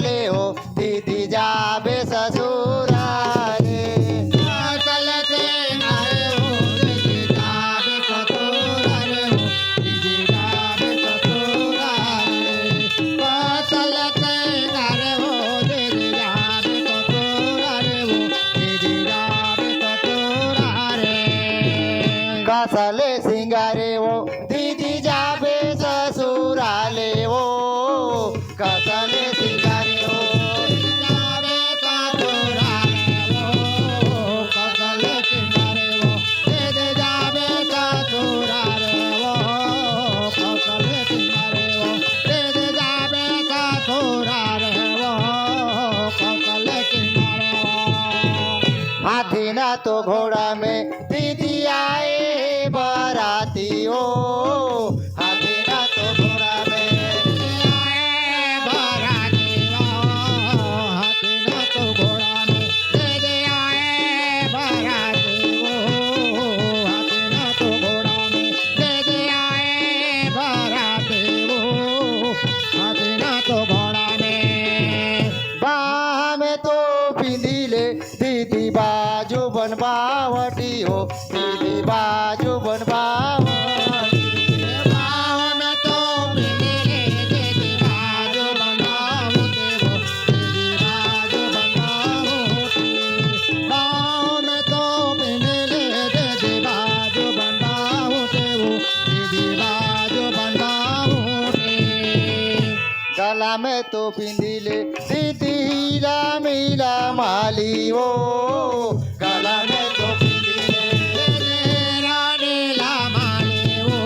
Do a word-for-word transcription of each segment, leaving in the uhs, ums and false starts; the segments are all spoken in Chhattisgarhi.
ले हो, दीदी जाबे ससुरारे। कसल सिंगारे हो, दीदी जाबे ससुरारे हो, दीदी जाबे ससुरारे। कसल सिंगारे हो, दीदी जाबे ससुरारे हो, दीदी जाबे ससुरारे। कसल सिंगारे हो, दीदी जाबे ससुराले हो। कसल सिंगारे हो, जाबे ससुरारे हो। कसल सिंगारे हो, दीदी जाबे ससुरारे हो। कसल सिंगारे हो, दीदी जाबे ससुरारे हो। कसल सिंगारे हो। हाथी ना तो घोड़ा में दीदी आए हे बराती हो। हाथी ना तो घोड़ा में आए बराती हो। हाथी ना तो घोड़ा में दीदी आए बराती हो। हाथी ना तो घोड़ा में दीदी आए बराती हो। हाथी ना तो घोड़ा में बाह में तो पिंदी ले दीदी बाजू बनबावटी हो, दीदी बाजू बनबावटी। बाह में तो पिंदी ले दीदी बाजू बनबावटी हो, दीदी बाजू बनबावटी। बाह में तो पिंदी ले दीदी बाजू बनबावटी हो, दीदी बाजू बनबावटी। गला में तो पिंदी ले दीदी हीरा मीरा माली हो। गला में तो पिंदी ले दीदी हीरा मीरा माली हो।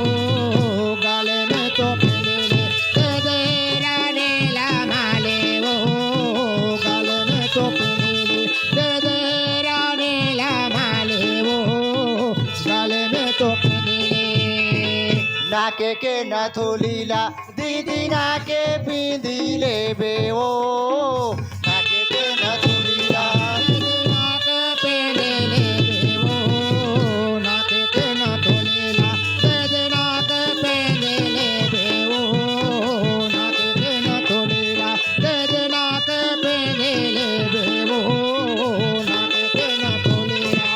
गले में तो पिंदी ले दीदी हीरा मीरा माली हो। गले में तो पिंदी ले दीदी हीरा मीरा माली हो। गले में तो पिंदी ले नाके के नथुली ला दीदी नाके पिंदी लेबे ओ। नाके के नथुली ला दीदी नाके पिंदी लेबे ओ। नाके के नथुली ला दीदी नाके पिंदी लेबे ओ। नाके के नथुली ला दीदी नाके पिंदी लेबे ओ। नाके के नथुली ला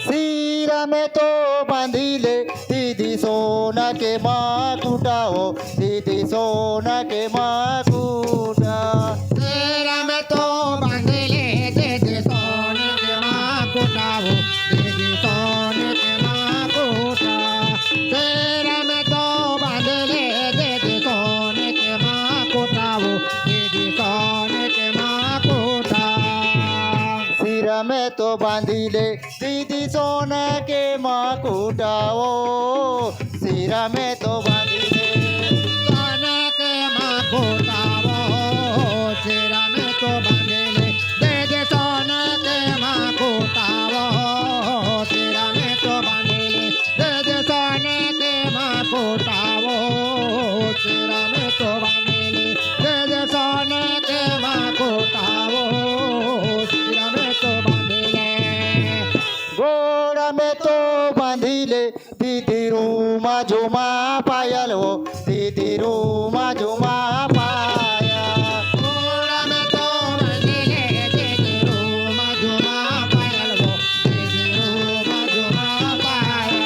सिरा में तो बांधी ले दीदी सोना के माकुटा हो, दीदी सोना के माकुटा। सिरा में तो बांधी ले दीदी सोना के माकुटा हो, दीदी सोना के माकुटा। सिरा में तो बांधी ले दीदी सोना के माकुटा हो, दीदी सोना के माकुटा। सिरा में तो बांधी ले दीदी सोना के माकुटा ओ। सिरा में तो बांधी ले सोना के माकुटा ओ। सिरा में तो बांधी ले दीदी सोना के माकुटा ओ। सिरा में तो बांधी ले दीदी सोना के माकुटा ओ। सिरा में तो बांधी ले दीदी सोना के माकुटा ओ। सिरा में तो बांधी ले गोड़ा में तो बांधी ले दीदी रूमा झुमा पायल हो, दीदी रूमा झुमा पायल। गोड़ा में तो बांधी ले दीदी रूमा झुमा पायल हो, दीदी रूमा झुमा पायल।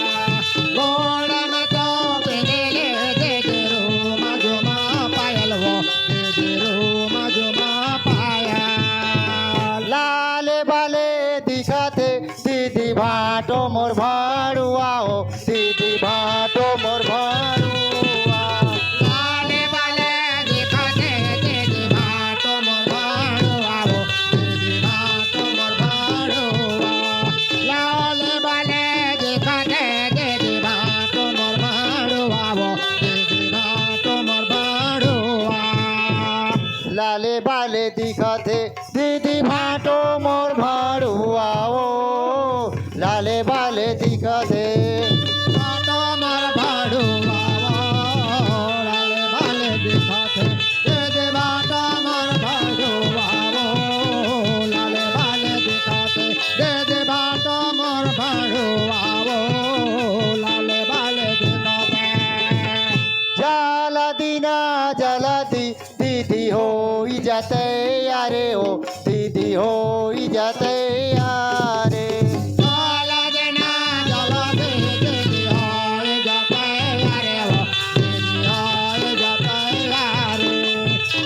गोड़ा में तो बांधी ले दीदी रूमा झुमा पायल हो, दीदी रूमा झुमा पायल। लाले बाले दिखत हे दीदी भांटो मोर भाड़ुआ हो, दीदी भांटो मोर भाड़ुआ। लाले बाले दिखत हे दीदी भांटो मोर भाड़ुआ हो, दीदी भांटो मोर भाड़ुआ। लाले बाले दिखत हे दीदी भांटो मोर भाड़ुआ हो, दीदी भांटो मोर भाड़ुआ। लाले बाले दिखत हे दीदी भांटो मोर भाड़ुआ ओ, लाले बाले दिखत हे। भांटो मोर भाड़ुआ ओ, लाले बाले दिखत हे। दीदी भांटो मोर भाड़ुआ ओ, लाले बाले दिखत हे। दीदी भांटो मोर भाड़ुआ ओ, लाले बाले दिखत हे। जल्दी ना जल्दी दीदी होई जतैया रे ओ दीदी होई जतैया रे। जल देना जल दे दीदी होई जतैया रे ओ दीदी होई जतैया रे।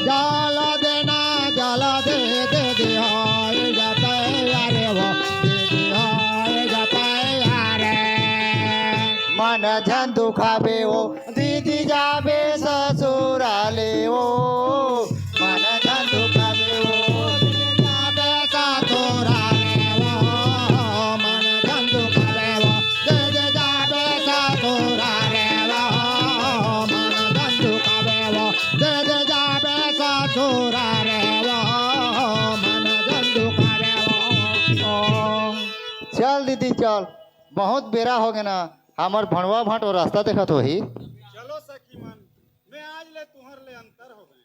जल देना जल दे दीदी होई जतैया रे ओ दीदी होई जतैया रे। मन झन दुखाबे ओ दीदी जाबे ससुराले ओ। मन झन दुखाबे ओ दीदी जाबे ससुराले ओ। मन झन दुखाबे ओ दीदी जाबे ससुराले ओ। मन झन दुखाबे ओ दीदी जाबे ससुराले ओ। मन झन दुखाबे ओ। चल दीदी चल, बहुत बेरा हो गे ना, हमर भणवा भांट ओ रास्ता देखत होही। चलो सखी मन, मैं आज ले तुहर ले अंतर हो गए।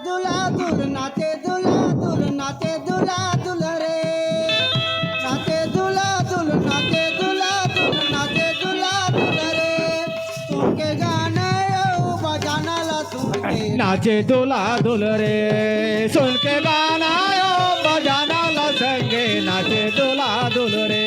दूल्हा दुल्हन नाचे, दूल्हा दुल्हन नाचे, दूल्हा दुल्हन रे। नाचे दूल्हा दुल्हन नाचे, दूल्हा दुल्हन नाचे, दूल्हा दुल्हन रे। सुन के गाना अउ बजाना ला सुन के। नाचे दूल्हा दुल्हन रे, सुन के गाना अउ बजाना ला संगे। नाचे दूल्हा दुल्हन रे।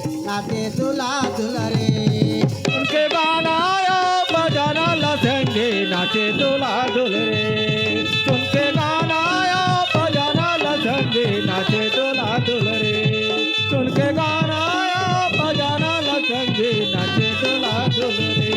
नाचे दूल्हा दुल्हन रे। सुन के गाना अउ बजाना ला संगे नाचे दूल्हा दुल्हन रे। सुन के गाना अउ बजाना ला संगे नाचे दूल्हा दुल्हन रे। सुन के गाना अउ बजाना ला संगे नाचे दूल्हा दुल्हन रे।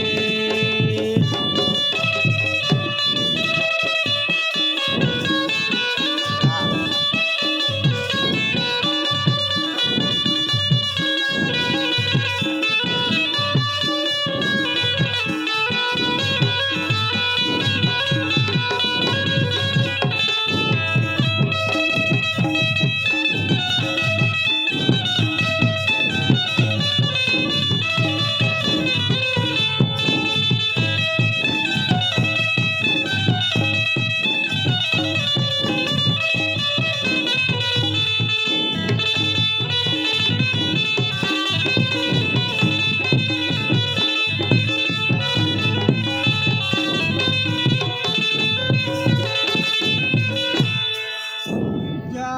जा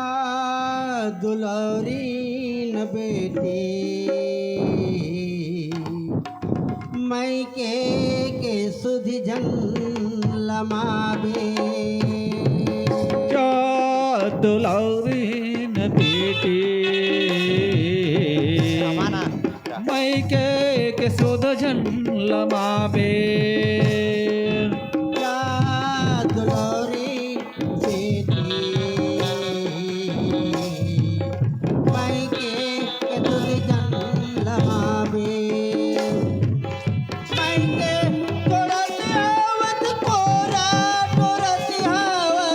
दुलौरीन बेटी, मइके के सुध झन लमाबे। जा दुलौरीन बेटी, मइके के सुध झन लमाबे। जा दुलौरीन बेटी, मइके के सुध झन लमाबे। मइके टोरत आवत कोरा टोरत हवा।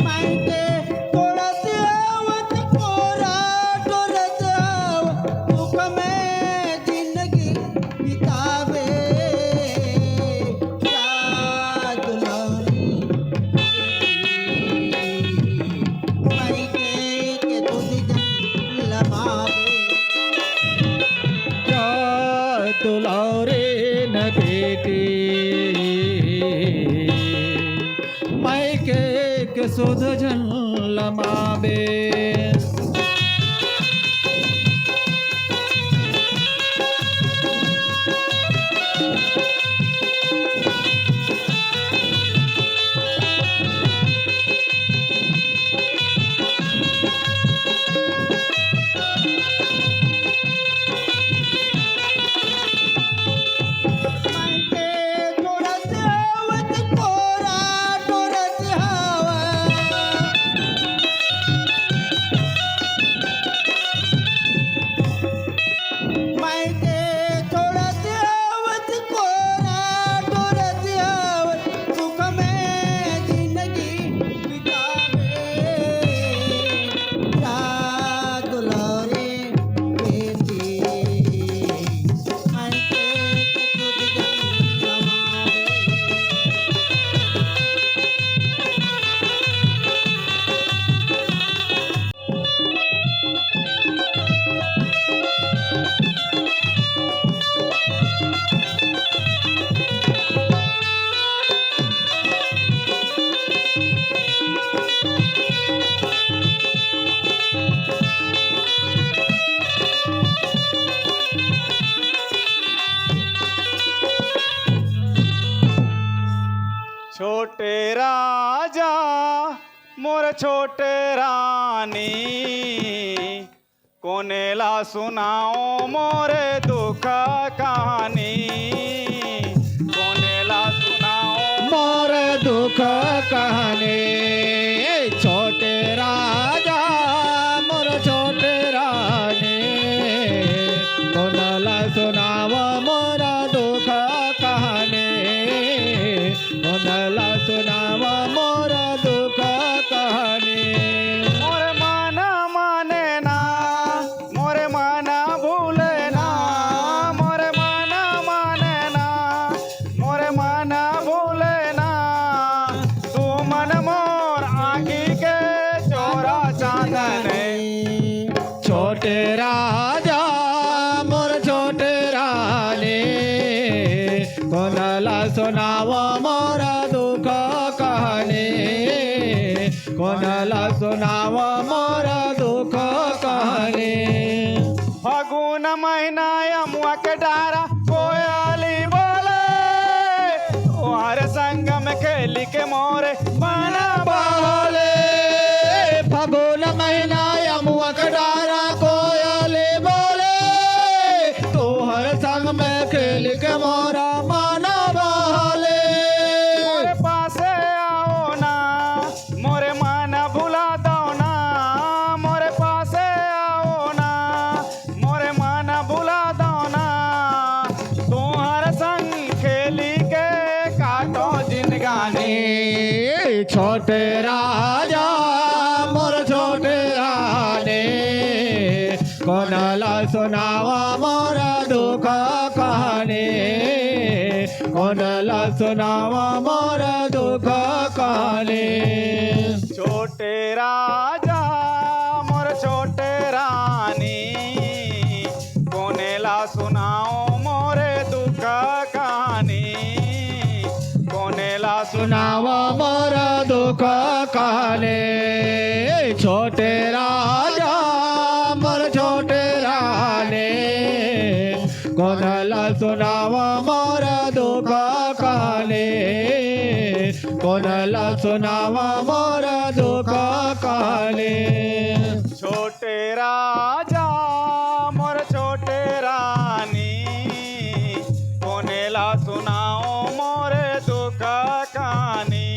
मइके टोरत आवत कोरा टोरत हवा। दुख में जिंदगी बितावे जा दुलौरी। मइके के सुध झन लमाबे। जा दुलौरीन बेटी, मइके के सुध झन लमाबे। छोटे राजा, मोर छोटे रानी, कोने ला सुनाओ मोर दुख कहानी। कोने ला सुनाओ मोर दुख कहानी। छोटे राजा, मोर छोटे रानी, कोन ला सुनाव मोर दुख कहानी। कोन ला सुनाव मोर दुख कहानी। मोर मन माने ना, मोर मन भूले ना, मोर मन माने ना, मोर मन भूले ना। तू मन मोर आँखी के चोरा चांदनी। छोटे राजा, मोर छोटे रानी, कोन ला सुनाव मोर दुख कहानी। कोन ला सुनाव मोर दुख कहानी। फागुन महीना अमुआ के डारा कोयली बोले, तोहर संग में खेली के मोरे मन बहले। फागुन महीना अमुआ के डारा कोयली बोले, तोहर संग में खेली के मोरा मन बहले। मोरे पासे आओ ना, मोरे मन भुला दो ना, मोरे पासे आओ ना, मोरे मन भुला दो ना। तोहर संग खेली के काटो जिंदगानी। छोटे राजा, मोर छोटे रानी, कोन ला सुनाव मोर दुख कहानी। कोन ला सुनाव मोर दुख कहानी। छोटे राजा, मोर छोटे रानी, कोने ला सुनाओ मोर दुख कहानी। कोने ला सुनाव मोर दुख कहानी। छोटे राजा, मोर छोटे रानी, कोन ला सुनाव मोर दुख कहानी। कोन ला सुनाव मोर दुख कहानी। छोटे राजा, मोर छोटे रानी, कोने ला सुनाओ मोर दुख कहानी।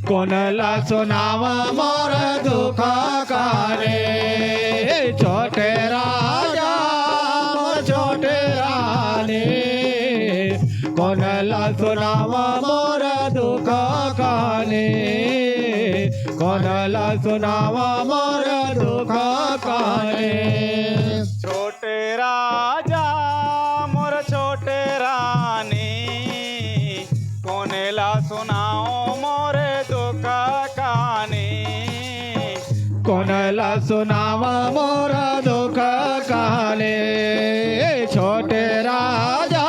कोन ला सुनाव मोर दुख कहानी। छोटे राजा, मोर छोटे रानी, कोन ला सुनाव मोर दुख कहानी। कोन ला सुनाव मोर दुख कहानी। छोटे राजा, मोर छोटे रानी, कोने ला सुनाओ मोर दुख कहानी। कोन ला सुनाव मोर दुख कहानी। छोटे राजा,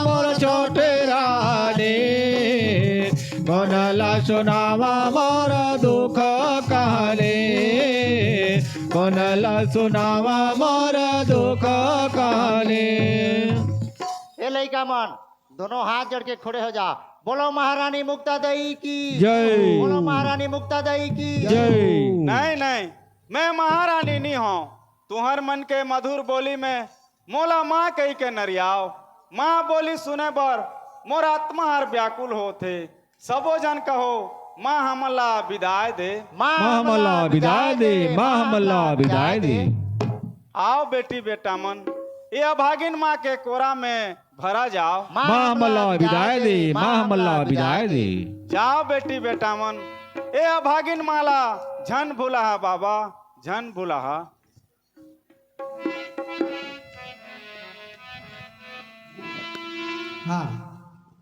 मोर छोटे रानी, कोन ला सुनाव मोर दुख कहानी। कोन ला सुनाव मोर दुख कहानी। ए लइका मन, दोनों हाथ जोड़ के खड़े हो जा। बोलो महारानी मुक्ता देवी की। जय। बोलो महारानी मुक्ता देवी की। जय। नहीं, नहीं, मैं महारानी नहीं हूँ। तुहर मन के मधुर बोली में मोला माँ कही के नरियाव। माँ बोली सुने बर मोर आत्मा हर व्याकुल होथे। सबो जन कहो, माँ हमन ला बिदाय दे। माँ हमन ला बिदाय दे, माँ हमन ला बिदाय दे। आओ बेटी बेटा मन, ये अभागिन माँ के कोरा में भरा जाओ। माँ हमन ला बिदाय दे, माँ हमन ला बिदाय दे। जाओ बेटी बेटा मन, ए अभागिन माँ ला झन भुलाहा बाबा, झन भुलाहा। हाँ,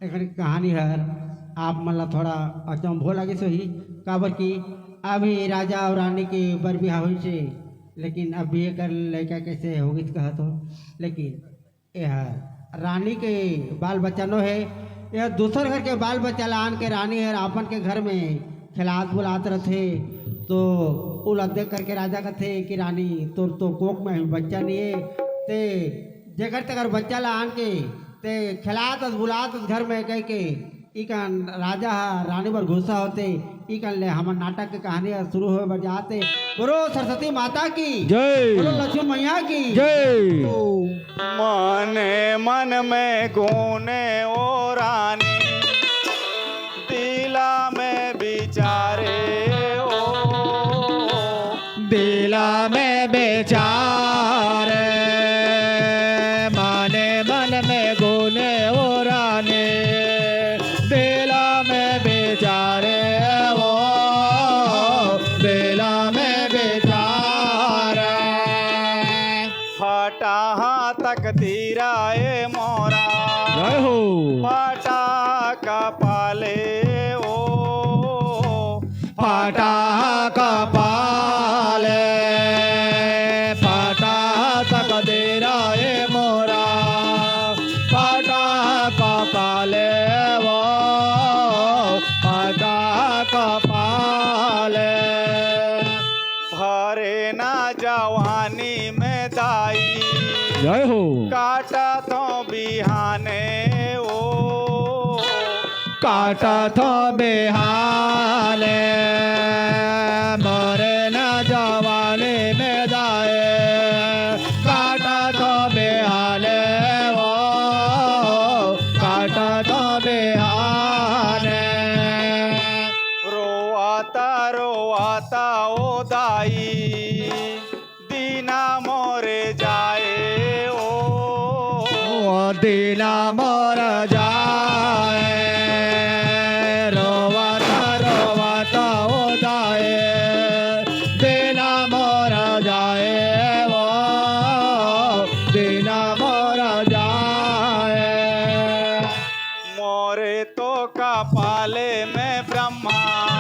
एकर कहानी हर आप मन ला थोड़ा अचंभो लगिस होही, काबर कि अभी राजा अउ रानी के बर बिहाव होइस हे, लेकिन अभी एकर लइका कइसे होगिस कहत हो, लेकिन एह रानी के बाल बच्चा नो हे। एह दूसर घर के बाल बच्चा ला आन के रानी हर आपन के घर में खेलात बुलात रथे, तो उला देख करके राजा कथे कि रानी, तोर तो कोख में अभी बच्चा नहीं हे, ते जेकर तेकर बच्चा ला आन के ते खेलात अस बुलात अस घर में कह के इकन राजा ह रानी बर गुस्सा होथे। इकन ले हमर नाटक के कहानी ह शुरू होए बर जाथे। बोलो सरस्वती माता की जय। बोलो लक्ष्मी मैया की जय। मने मन में गुने ओ रानी, दिला में बिचारे ओ। दिला में बिचारे, मने मन में गुने ओ रानी, दिला में बिचारे ओ, दिला में बिचारे। फटा तकदीरा ए मोरा, जय हो। फटा कपाले ओ। फटा कपाले, फटा तकदीरा ए मोरा, फटा कपाले ओ, फटा कपाले। भरे ना जवानी में दाई, जय हो। काटा तो बिहाने ओ। काटा तो बिहाने, मरे ना जवानी में दाई। काटा तो बिहाने ओ, काटा तो बिहाने। रोवाता रोवाता ओ दाई, दीना मोरे जाए ओ। ओ दीना मोर जाए, रोवत रोवत ओ जाए। दीना मोर जाए ओ, दीना मोर जाए। मोरे तो कपाले में ब्रह्मा,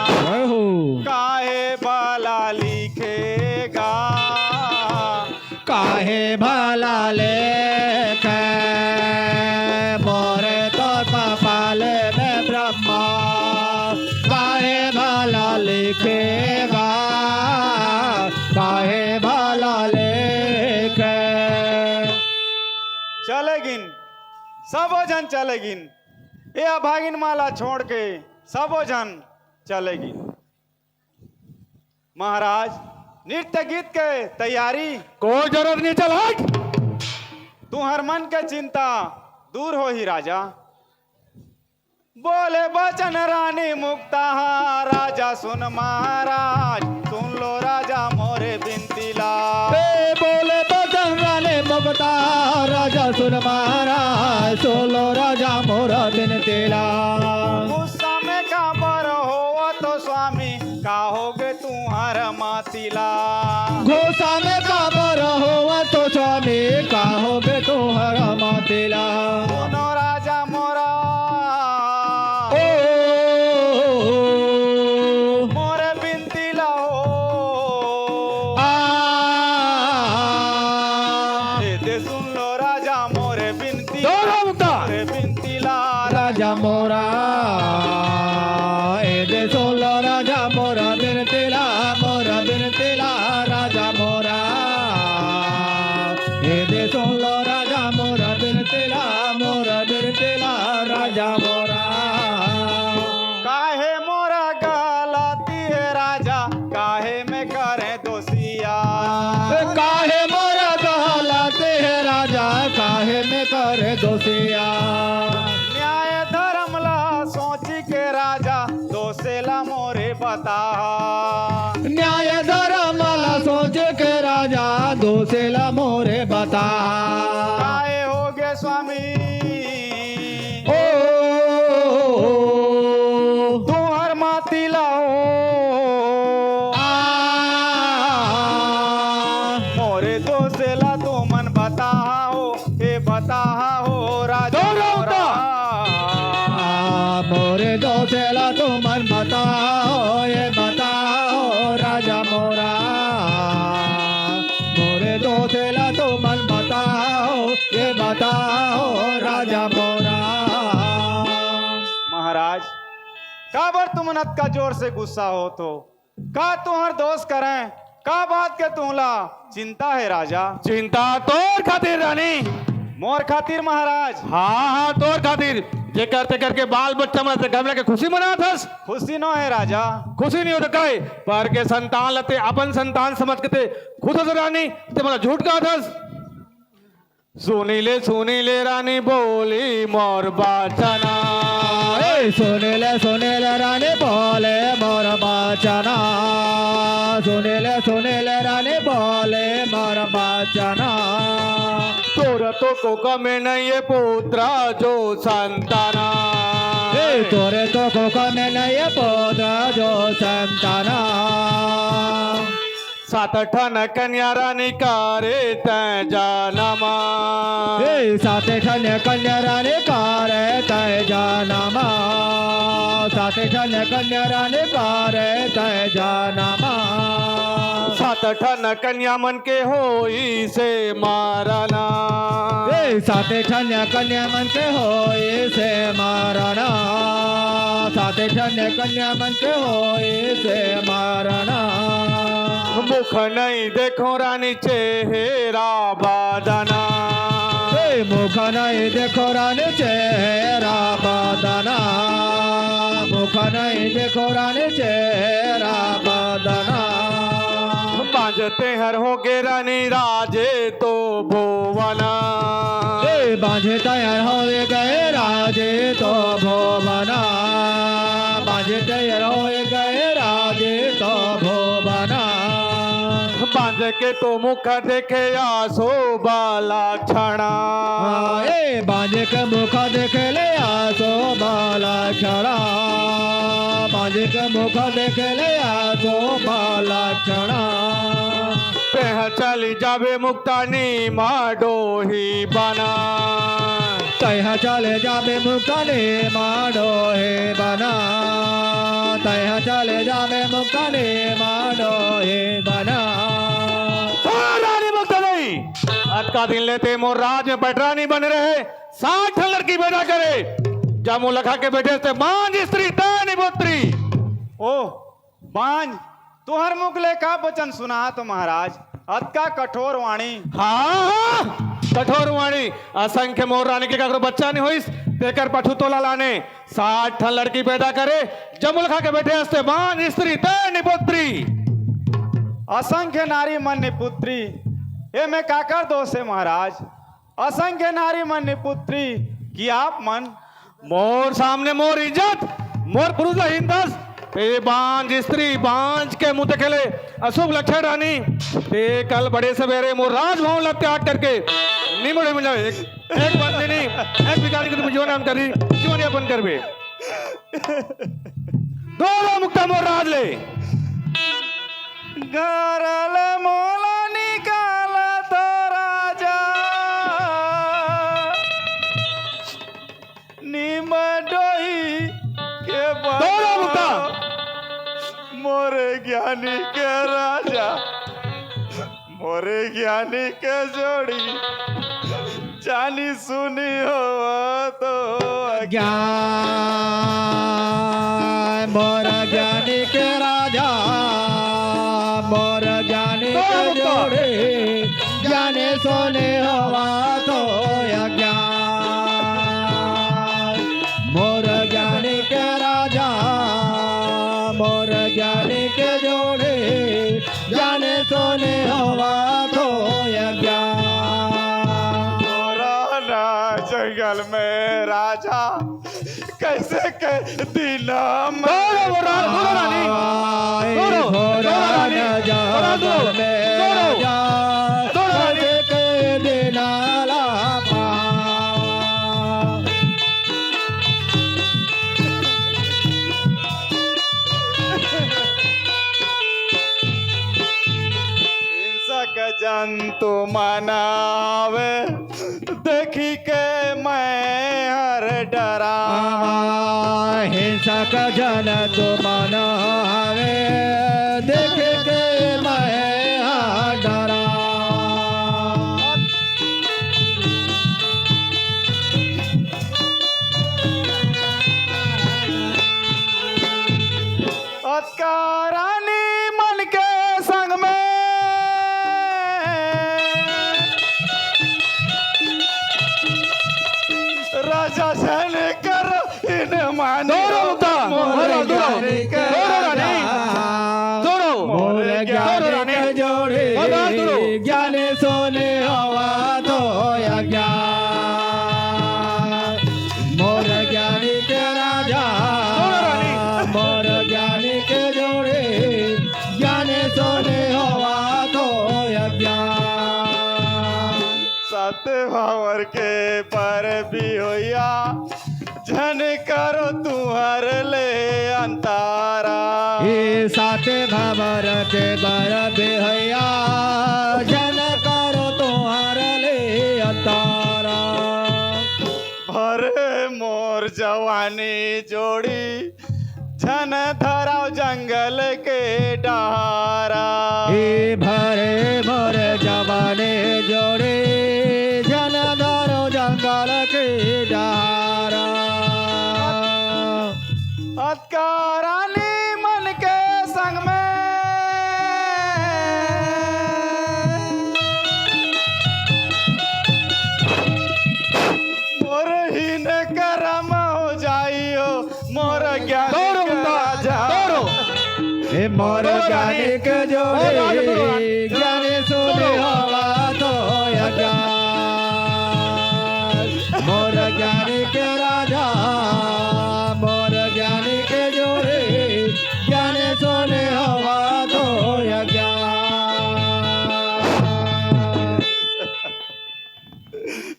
जय हो। काहे भला लिखेगा? काहे भला लिखे? मोरे तो कपाले में ब्रह्मा, काहे भला लिखेगा? काहे भला लिखे? चले गिन, सबो झन चले गिन। ए अभागिन मन ला छोड़ के सबो झन चले गिन। महाराज, नृत्य गीत के तैयारी। कोई जरूरत नहीं, चल हट। तुहर मन के चिंता दूर होही राजा। बोले बचन रानी मुक्ता, राजा सुन महाराज, सुन लो राजा मोरे बिनती ला। ए बोले बचन रानी मुक्ता, राजा सुन महाराज, सुन लो राजा मोर बिनती ला। गुस्सा में काबर होवत हो स्वामी, का होगे तुम्हार माती ला? गुस्सा में काबर होवत हो स्वामी, का होगे तुम्हार माती ला? सुनो राजा मोरा, ओ, मोरे बिनती ला हो। आ, ए दे सुन लो राजा मोरे बिनती, दोनों मुक्ता। मोरे बिनती ला राजा मोरा। ए दे सुन लो राजा मोरा बिनती ला, मोरा बिनती ला राजा मोरा। ए दे सुन लो राजा मोरा बिनती ला, मोरा बिनती ला राजा मोरा। काहे मोरा गलती हे राजा, काहे मैं करे दोषिया? काहे मोरा गलती हे राजा, काहे मैं करे दोषिया? न्याय धर्म ला सोच के राजा, दोषे ला मोरे बता। न्याय धर्म ला सोच के राजा, दोषे ला मोरे बता। काहे होगे स्वामी? ओ, तुहर माती ला हो। आ, मोरे दोषे ला तुमन बताहा हो, ए बताहा हो राजा दोनों मोरा। आ, मोरे दोषे ला तुमन बताहा हो, ए बताहा हो राजा मोरा। मोरे दोषे ला तुमन बताहा हो, ए बताहा हो राजा मोरा। महाराज, काबर तुमन अतका जोर से गुस्सा होत हो? का तुहर दोष करें? का बात के तुहला चिंता हे राजा? चिंता तोर खातिर रानी, मोर खातिर महाराज। हाँ, हाँ, तोर खातिर। जेकर तेकर के बाल बच्चा मन से गमला के खुशी मनात हस। खुशी नो हे राजा। खुशी नहीं होता काहे? पर के संतान ल ते अपन संतान समझ के ते खुश हस रानी, ते मोला झूठ कहत हस। सुनी ले, सुनी ले रानी बोली मोर बचना। ए, सुनी ले, सुनी ले रानी बोली मोर बचना। सुनी ले, सुनी ले रानी बोली मोर बचना। तोर तो कोख में नहीं है पुत्र जो संताना। ए, तोर तो कोख में नहीं है पुत्र जो संताना। सात ठन कन्या रानी करे तैं जनमा। ए, सात ठन कन्या रानी करे तैं जनमा। सात ठन कन्या रानी करे तैं जनमा। सात ठन कन्या मन के होई से मरना। ए, सात ठन कन्या मन के होई से मरना। सात ठन कन्या मन के होई से मरना। मुख नहीं देखो रानी चेहरा बदना। ए, मुख नहीं देखो रानी चेहरा बदना। मुख नहीं देखो रानी चेहरा बदना। बांझ तैं हर हो गे रानी राजे तो भुवना। ए, बांझ तैं हर हो गे राजे तो भुवना। बांझ तैं हर हो गे राजे तो भुवना। बांझ के तो मुख देखे अशुभ लक्षणा। ए, बांझ के मुख देखे ले अशुभ लक्षणा। बांझ के मुख देखे ले अशुभ लक्षणा। तैं ह चली जाबे मुक्ता नीम डोही बना। तैं ह चले जाबे मुक्ता नीम डोही बना। तैं ह चले जाबे मुक्ता नीम डोही बना। ओ रानी मुक्ता देवी, अतका दिन ले ते मोर राज में पटरानी बने रहे, साठ ठन लड़की पैदा करे, जम्मो ल खा के बैठे हस ते बांझ स्त्री तैं निपुत्री। ओ बांझ, तुंहर मुख ले का बचन सुनात हो महाराज, अतका कठोर वाणी। हाँ, हाँ, कठोर वाणी। असंख्य मोर रानी के काकरो बच्चा नहीं होइस, तेकर पाछू तोला लाने। साठ ठन लड़की पैदा करे, जम्मो ल खा के बैठे हस ते बांझ स्त्री तैं निपुत्री। असंख्य नारी मन निपुत्री, एमे काकर दोष हे महाराज? असंख्य नारी मन निपुत्री कि आप मन मोर सामने मोर इज्जत, मोर पुरुष ला हीन दस, ते बांझ स्त्री, बांझ के मुंह देखे ले अशुभ लक्षण रानी, ते कल बड़े सवेरे मोर राजभवन ला त्याग करके निमड़े में जावे। एक, एक बंदिनी, एक भिखारी के तुम जीवन नाम करी, जीवन यापन करबे। दो, दो मुक्ता मोर राज ले। घर ले मोला निकाल तो राजा। नीम डोही के दोनों बदला। मुद्दा। मोरे ज्ञानी के राजा, मोरे ज्ञानी के जोड़ी, जानी सुनी हो तो ज्ञान। मोर ज्ञानी के राजा, मोर ज्ञानी के दोनों मुद्दा। जोड़ी, जाने सोने हवा तो अज्ञान। मोर ज्ञानी के राजा, मोर ज्ञानी के जोड़ी, जाने सोने हवा तो अज्ञान। मोरा ना जंगल में राजा, कैसे के दिन में दौड़ो, वो रा-, दौड़ो रानी। दौड़ो, दौड़ो रानी। दौड़ो, दौड़ो। दौड़ो रानी। कैसे के दिन आला पा। हिंसक जंतु मनावे। देखी के मैं हर डरा। हिंसक जंतु मनावे, देखी के मैं हर डरा। अतका रानी मन के संग में दौड़ो मुक्ता, मोर दौड़ो, दौड़ो रानी, दौड़ो, मोर दौड़ो रानी, जोड़ी, दौड़ो। ज्ञान सोने हवा तो अज्ञान। मोर ज्ञानी के राजा, दौड़ो रानी। मोर ज्ञानी के जोड़ी, ज्ञान सोने हवा तो अज्ञान। सत भावर के पर भी होया, झन करो तुहर ले अंतारा। ए साथे भावर के बर बेहया, झन करो तुहर ले अंतारा। भरे मोर जवानी जोड़ी, झन धराव जंगल के डहारा। ए भरे मोर जवानी जोड़ी, झन धराव जंगल के डहारा। अतका रानी मन के संग में मोर हीन करम हो जाई हो, मोर ज्ञान दौड़ो के मुंडा, राजा। दौड़ो। हे मोर दौड़ो रानी। ज्ञानी के जोड़ी, ओ राजा, दौड़ो रानी। ज्ञानी सोने दौड़ो। हवा तो अज्ञान। मोर ज्ञानी के राजा, मोर ज्ञानी के जोड़ी, ज्ञानी सोने हवा तो अज्ञान।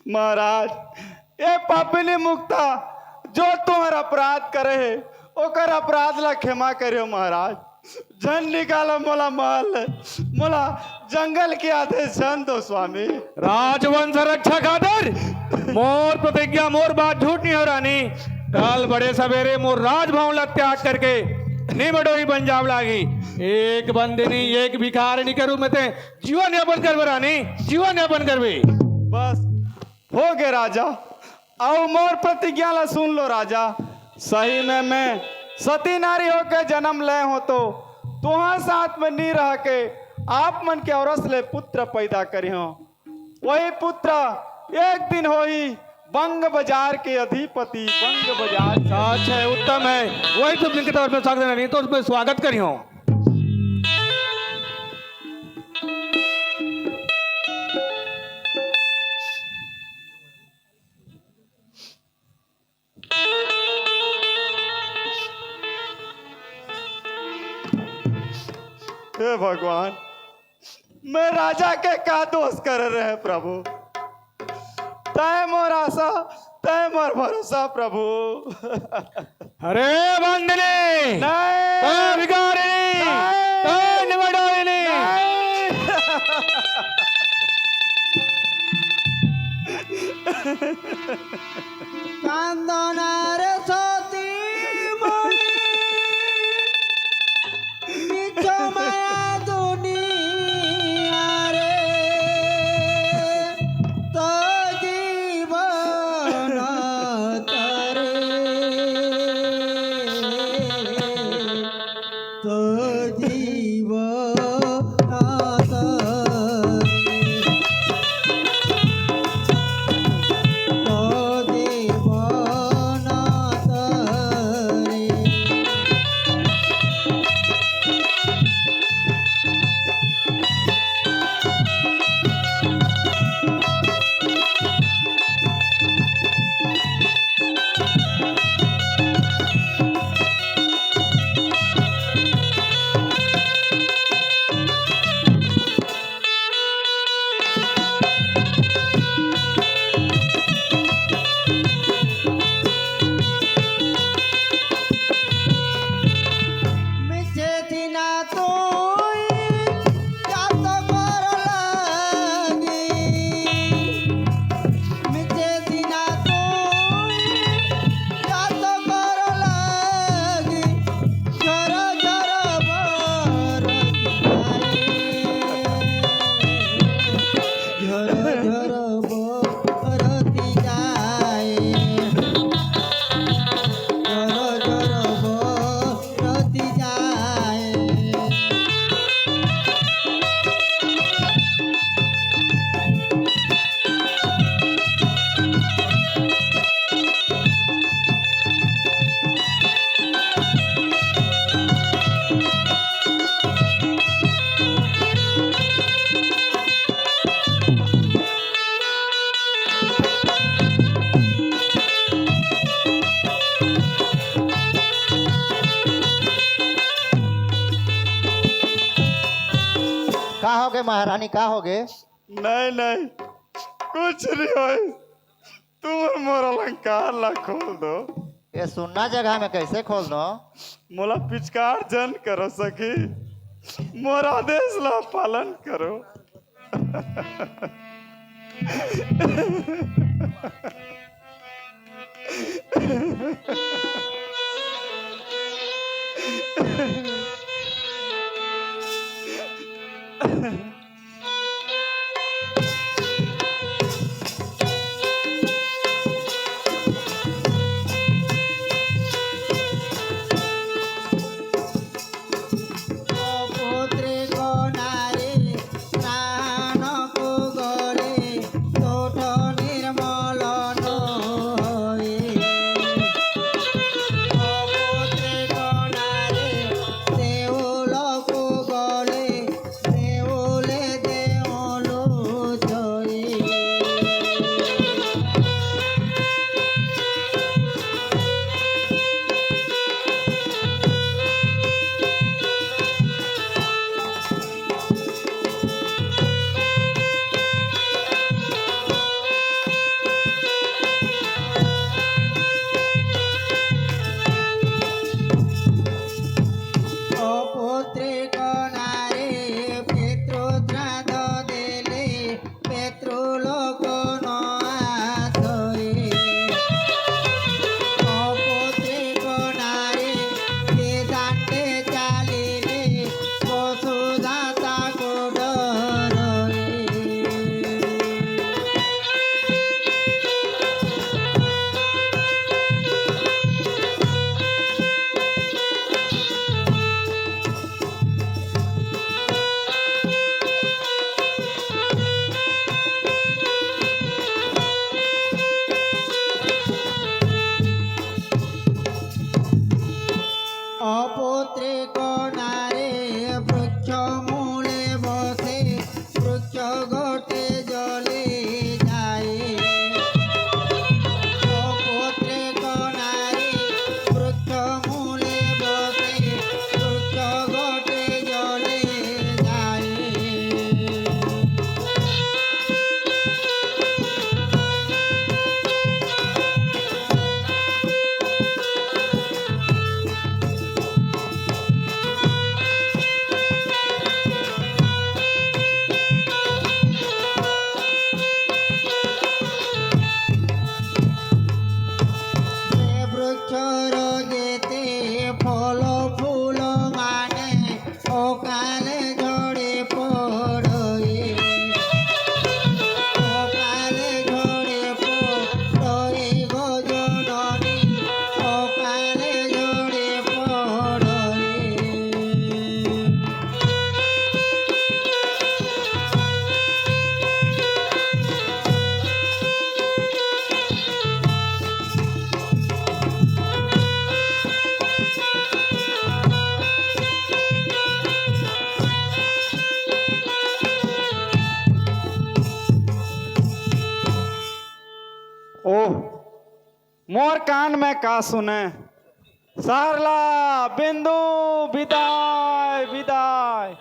महाराज, ए पापिनी मुक्ता, जो तुहर अपराध करे हे, ओकर अपराध ला क्षमा करियो महाराज। झन निकालो मोला महल ले, मोला जंगल के आदेश झन दो स्वामी। राजवंश रक्षा खातिर मोर प्रतिज्ञा, मोर बात झूठ नहीं हो रानी। कल बड़े सवेरे मोर राजभवन ला त्याग करके निबडोही बन जाव लागी। एक बंदिनी, एक भिखारिनी के रूप में ते जीवन यापन करबे रानी, जीवन यापन करबे। बस, हो गे राजा, अउ मोर प्रतिज्ञा ला सुन लो राजा। सही में मैं सती नारी होके जन्म ले हो तो तुहार साथ में नी रह के आप मन के औरस ले पुत्र पैदा करिहो। वही पुत्र एक दिन होही बंग बाजार के अधिपति, बंग बाजार के अच्छा है, उत्तम है। वही तुम जिनके तौर पे स्वागत नहीं तो उसमें स्वागत करिहो। हे भगवान, मैं राजा के का दोष करे रहे प्रभु? तय मोर आशा, तय मोर भरोसा प्रभु। अरे बंदिनी, नहीं। तय भिखारिनी, नहीं। तय निबडोहिनी। नहीं। कांदना रे सती मई, मिछो माया दुनिया रे, तो जीवन तरे। ए महारानी, का होगे? नहीं, नहीं, कुछ नहीं होय। तुम मोर अलंकार ला खोल दो। ये सुन्ना जगह में कैसे खोल दो? मोला पिचकार झन करो सखी, मोर आदेश ला पालन करो। ओह, मोर कान में का सुने? सरला, बिंदु, बिदाय, बिदाय।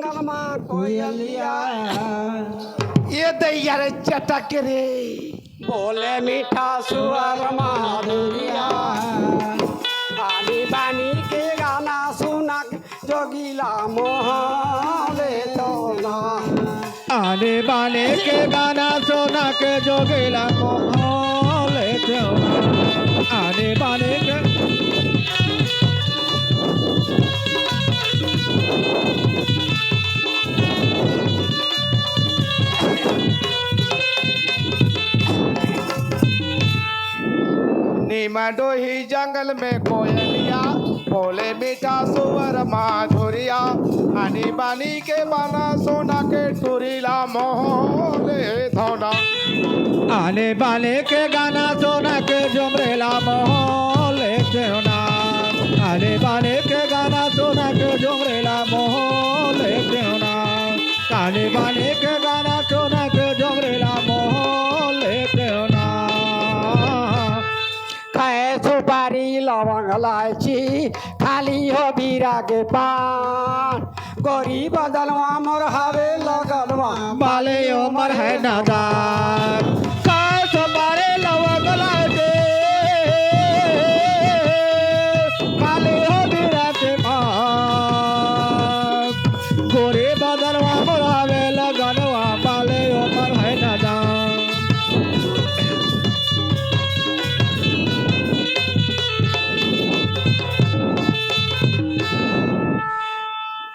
गलमा कोयलिया। ये दैया रे चटक रे। बोले मीठा सुअर माधुरिया। आनी बानी के गाना सुना के जोगिला मोहले तो ना। आने बाने के गाना सुना के जोगिला मोहले तो ना। आने बाने के निमडोही जंगल में कोयलिया, बोले मीठा सुअर माधुरिया। आनी बानी के बाना सोना के टुरीला मोहले धोना। आने बाने के गाना सोना के जुमरेला मोहले धोना। आने बाने के गाना सोना के जुमरेला मोहले धोना। आने बाने के गाना सोना के जुमरेला मोहले धोना। खाए सुपारी लवंग लायची, खाली हो बीरा के पान। गोरी बदनवा मोर हवे लगनवा, बाले उमर है नादान। खाए सुपारी लवंग लायची, खाली हो बीरा के पान। गोरी बदनवा मोर हवे लगनवा, बाले उमर है नादान।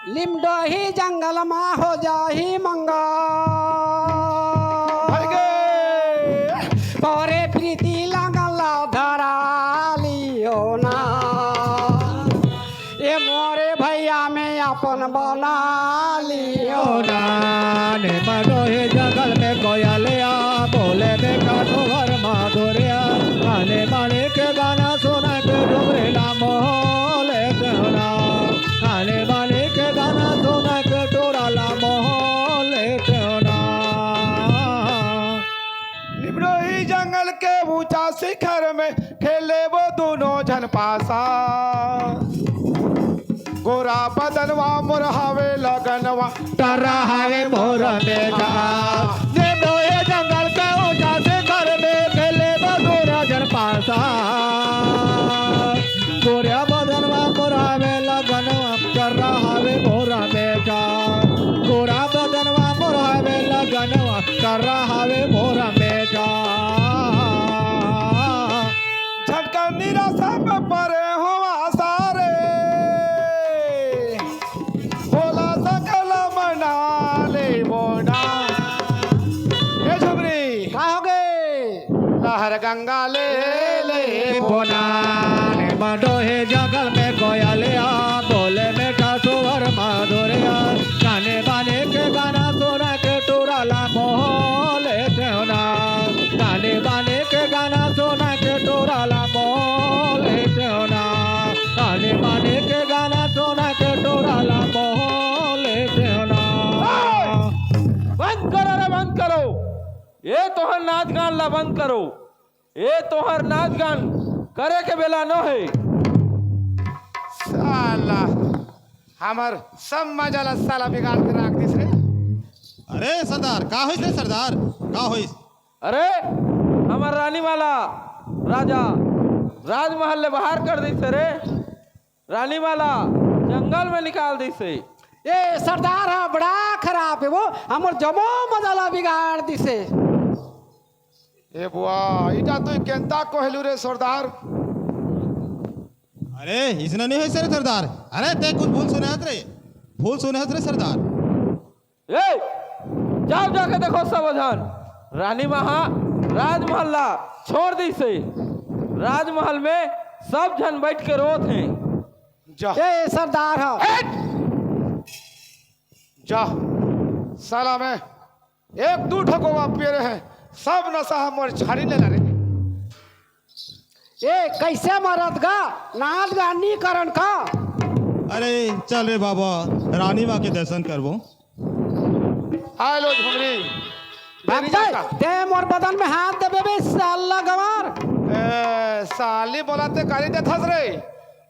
लिमडोही जंगल मा हो जाही मंगा। तोरे प्रीति लगन ला धरा लियो ना। ए मोरे भैया में अपन बना लियो। ओ नाने मडोहे जंगल में कोयलिया, बोले बेटा तोहर माधुरिया। आने बाने के गाना सुना के डुमरेला मोहले धोना। आने बाने के गाना सुना के टोराला मोहले धोना। निमडोही जंगल के ऊंचा शिखर में खेले वो दोनों झन पासा। गोरा बदनवा मोर हवे लगनवा, टर्रा हवे मोर बेटा। निमडोही जंगल के ऊंचा शिखर में खेले वो दोनों झन पासा। गोरा बदनवा मोर हवे लगनवा, टर्रा हवे मोर बेटा। गोरा बदनवा मोर हवे लगनवा, टर्रा हवे मोर बेटा। झटका निराशा में परे हो आशा रे, भोला सकल मना ले बोना। ए झुमरी, का हो गे? लहर गंगा ले ले बोना। मडोहे जंगल में कोयलिया, बोले मीठा सुअर माधुरिया। आने बाने के गाना सुना के टुराला मोहले धोना। आने बाने के गाना सुना के टुराला मोहले धोना। आने बाने के गाना सुना के टुराला मोहले धोना। बंद करो रे, बंद करो। ए तोहर नाच गान ला बंद करो। ए तोहर नाच गान करे के बेला नो हे। साला, हमर सब मजा ला साला बिगाड़ के रख दिस रे। अरे सरदार, का होइस रे सरदार, का होइस? अरे, हमर रानी वाला राजा राजमहल ले बाहर कर दिस रे। रानी वाला जंगल में निकाल दिस हे। ए सरदार हा बड़ा खराब हे वो, हमर जम्मो मजा ला बिगाड़ दिस हे। ए बुआ, इटा तू केंता कहलू रे सरदार? अरे, इसने नहीं होइस रे सरदार। अरे, ते कुछ भूल सुने हस रे, भूल सुने हस रे सरदार। ए, जाओ जाके देखो सब झन, रानी महा राजमहल ला छोड़ दिस हे। राजमहल में सब झन बैठ के रोत हे। जा। ए सरदार हा। हट! जा। साला मैं एक दू ठो गोवा पिए रहे, सब नशा हा मोर छाड़ी लेना रे। ए, कैसे मरत गा? नाच गान नी करन का? अरे चल रे बाबा, रानी माँ के दर्शन करबो। हाय लो झुमरी। भागते, ते मोर बदन में हाथ देबे बे, साला गंवार। ए, साली बोलाते गाली देथस रे।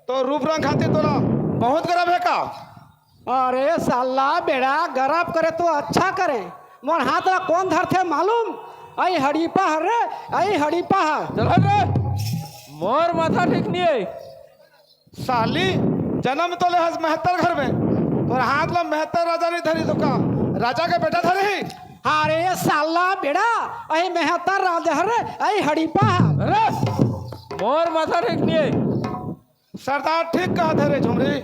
तो रूप रंग खातिर तोला बहुत गरब हे का? अरे साला बेड़ा, गरब करे तो अच्छा करे, मोर हाथ ला कोन धरथे मालूम? अई हड़ीपा हर रे, अई हड़ीपा हर। चल हट रे, मोर माथा ठीक नहीं है। साली, जन्म तो ले हस मेहतर घर में, तोर हाथ ला मेहतर राजा नहीं धरी तो का राजा के बेटा धरे ही? अरे साला बेड़ा, अई मेहतर राजा हर रे, अई हड़ीपा हर। अरे, मोर माथा ठीक नहीं है। सरदार ठीक कहा धरे झुमरी,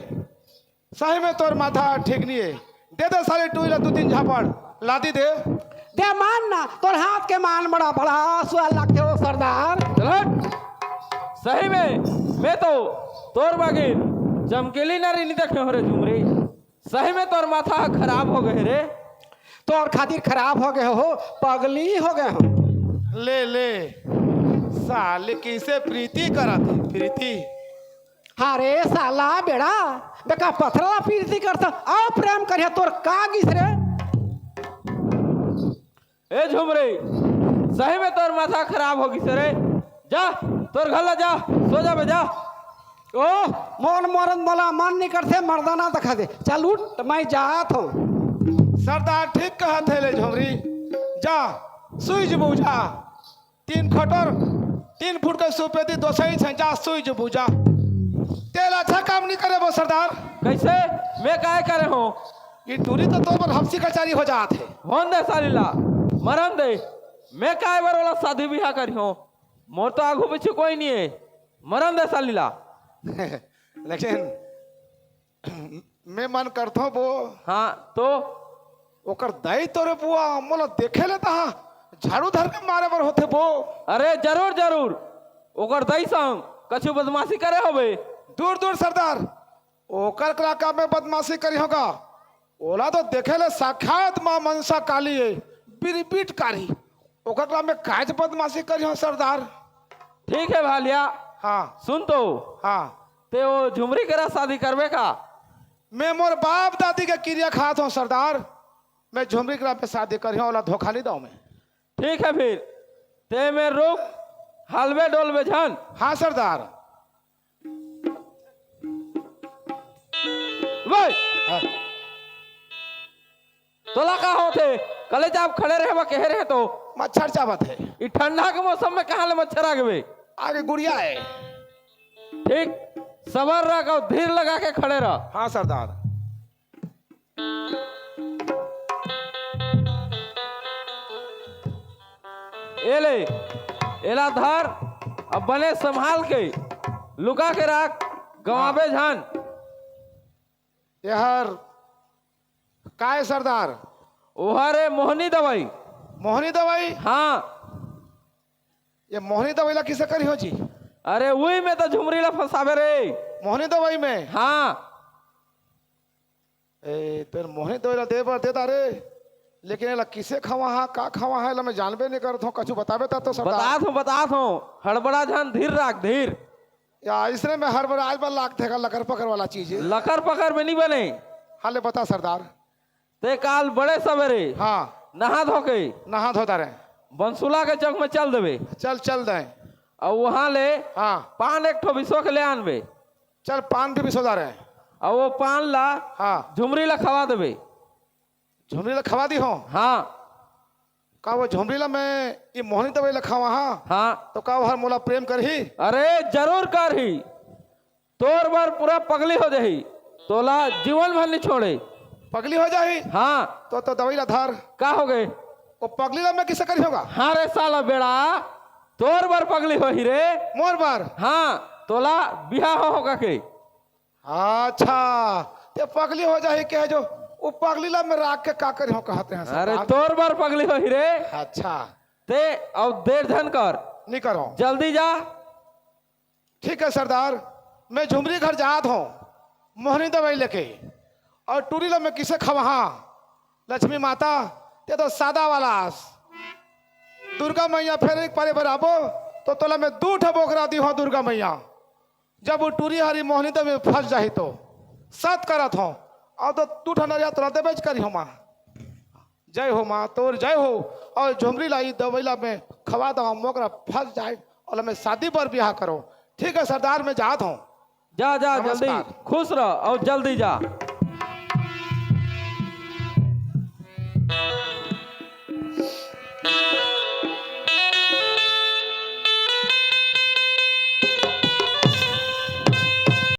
सही में तोर माथा ठीक नहीं है। दे दे साले टुरी ला दू तीन झापड़, लादी दे। दे मान ना, तोर हाथ के मान बड़ा बड़ा सुआ लगथे हो सरदार। चल हट। सही में, मैं तो तोर बागिन चमकीली नारी नहीं देखे हो रे झुमरी। सही में तोर माथा खराब हो गए रे। तोर खातिर खराब हो गए हो, पगली हो गए हो। ले ले, साले किसे प्रीति करत हे, प्रीति। हाँ रे साला बेड़ा, बेका पथरा ला प्रीति करता, अउ प्रेम करिया तोर का गिस रे? ए झुमरी, सही में तोर माथा खराब हो गिस रे। जा, तोर घर ला जा, सो जाबे जा। ओ, मोर मरद मोला मन नहीं करथे, मर्दाना दिखा दे। चल उठ, मैं जात हूँ। सरदार ठीक कहत हे ले झुमरी, जा, सुई जबू जा। तीन खटर, तीन फुट के सुपेदी दोसई छे, जा सुई जबू जा। तेला अच्छा काम नहीं करे बो सरदार। कैसे? मैं काय करे हूँ? ये टुरी तो तोर बर हफ्सी कचारी हो जात हे। होन दे सालीला, मरन दे। मैं काय बर ओला शादी बिहा करी हूँ? मोर तो आगू पीछू कोई नहीं है। मरन दे सालीला। लेकिन मैं मन करथो बो। हाँ, तो? ओकर दाई तोरे बुआ, मोला देखे ले तहा झाड़ू धर के मारे बर होथे बो। अरे, जरूर, जरूर। ओकर दाई संग कछु बदमाशी करे होबे। दूर, दूर सरदार, ओकर करा का मैं बदमाशी करी होगा? ओला तो देखे ले साक्षात माँ मनसा काली है, बिरबिट कारी। ओकर करा मैं काज बदमाशी करी हो सरदार? ठीक है भालिया। हाँ। सुन तो। हाँ। ते वो झुमरी करा शादी करबे का? मैं मोर बाप दादी के किरिया खात हूँ सरदार, मैं झुमरी करा पे शादी करी हूँ, ओला धोखा नहीं दऊँ मैं। ठीक है फिर, ते में रुक, हलवे डोलवे झन। हाँ सरदार। भाई, हाँ। तोला का होथे? कले जाब खड़े रहे बा, कहे रहे तो। मच्छर चाबत हे। ई ठंडा के मौसम में कहाँ ले मच्छर आ गए? आगे गुड़िया है। ठीक, सबर रख और धीर लगा के खड़े रह। हाँ सरदार। ए ले, एला धर, अब बने संभाल के लुका के रख, गंवाबे झन। एहर काय सरदार? ओहर ए मोहनी दवाई। मोहनी दवाई? हाँ। ये मोहनी दवाई ला किसे करी हो जी? अरे उही में तो झुमरी ला फंसाबे रे। मोहनी दवाई में? हाँ। ए, तेन मोहनी दवाई ला दे बर दे दा रे, लेकिन एला किसे खवा हा, का खवा हा, एला मैं जानबे नहीं करत हूँ, कछु बताबे ता तो सरदार। बतात हूँ, बतात हूँ, हड़बड़ा झन, धीर राख, धीर। या इसने में हड़बड़ा आज बार लाग थेगा लकर पकर वाला चीज है। लकर पकर में नहीं बने। हाँ ले बता सरदार। ते काल बड़े सवेरे हाँ। नहा धो के नहा धो दा रे। बंसुला के चौक में चल देबे। चल, चल दे। और वहाँ ले हाँ। पान एक ठो बिसो के ले आनबे। चल, पान भी बिसो दा रे। और वो पान ला हाँ। झुमरी ला खवा देबे। झुमरी ला खवा दी हो? हाँ। का वो झुमरी ला मैं ये मोहनी दवाई ला खावा हाँ? हाँ। तो का वो हर मोला प्रेम करही? अरे जरूर करही, तोर बर पूरा पगली हो जाही, तोला जीवन भर नहीं छोड़े। पगली हो जाही? हाँ। तो, तो दवाई ला धर। का हो गए? वो पगली ला मैं किसे करी होगा? हाँ रे साला बेड़ा, तोर बर पगली होही रे। मोर बर? हाँ, तोला बिहा हो होगा के। अच्छा, ते पगली हो जाही के जो वो पगली ला मैं राख के का करी हो कहते हैं अरे सरदार? तोर बर पगली होही रे। अच्छा। ते अब देर झन कर। नहीं करो। जल्दी जा। ठीक है सरदार, मैं झुमरी घर जात हूँ मोहनी दवाई लेके, और टूरी ला मैं किसे खवाहा? लक्ष्मी माता, ते तो सादा वाला आस। दुर्गा मैया फेर एक पारे बर आबो, तो तोला मैं दू ठा बोकरा दी हो दुर्गा मैया। जब वो टूरी हरी मोहनी दवाई में फंस जाही तो सत करत हो, अब तो दू ठा नरिया तोला देबेच करी हो माँ। जय हो माँ, तोर जय हो। और झुमरी लाई दवैला में खवा दवा, मोकरा फंस जाए और मैं शादी पर ब्याह करो। ठीक है सरदार, मैं जात हूँ। जा, जा, जल्दी। नमस्कार। खुश रह और जल्दी जा।